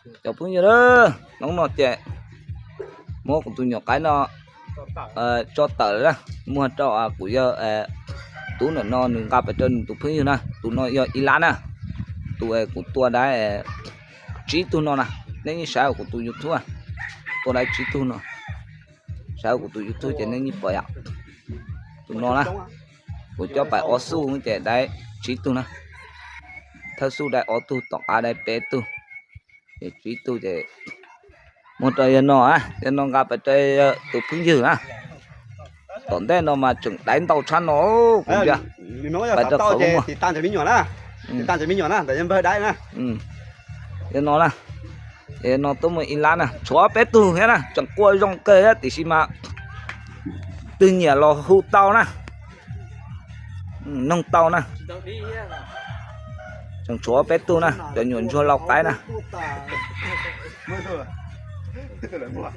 Cov phooj ywg, hnub no ces muab kuv tus nyuam qaib no tso tawm lawm na, muag rau kuv yawg tub ntawm no nws nqa pem rau nws tus phooj ywg na. Tus no yog ib lab na, tus kuv tua dai tsib tug no na. Nej yeej saib kuv tus YouTube, tua dai tsib tug no, saib kuv tus YouTube ces nej yeej pom yom. Tus no na, kuv coj pais ob xuj ces dai tsib tug na, thawj xuj dai ob tug, tom qab dai peb tug, ces tsib tug ces muag rau yawg no, yawg no nqa pais rau tus phooj ywg na. Tom ntej no mas tseem dai ntau tshaj no, kuv ntias, pais rau qhov muag. Yawg no na, yawg no tuaj muag ib lab na, tshuav peb tug thiab na, tseem qua zoo kawg thiab tiam sis mas twg nyiam los hu tau na, noog tau na. Tseem tshuav peb tug na, cov nyuam ntsuag lau qaib na.